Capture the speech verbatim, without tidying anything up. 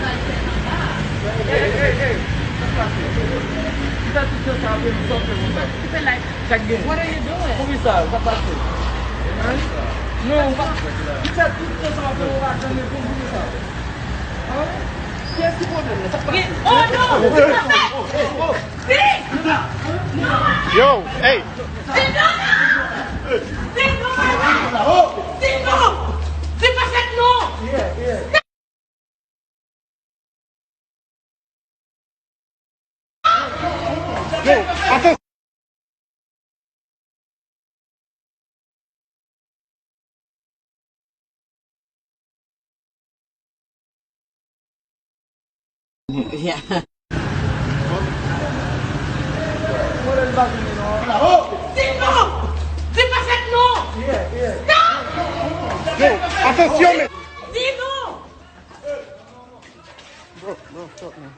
Hey, hey, hey, hey. Sa k pase? Ki sa tout jan sa ap vin sòt konsa? Sa k gen? What are you doing? Poukisa? Sa k pase? Hein? Non, ki sa tout jan sa ap vin, ou pa janm reponn poukisa? Hein? Kiyès ki pwoblèm nan? Sa k pase? Oh, non! Oh, oh, oh, oh. Yo, hey! Di non! Di non! Di non! Di non! Di pa fèt non! Yo, atann! Yeah. Di non! Di pa fèt non! Stop! Yo, atansyon, men! Di non! Bro, bro, stop, man.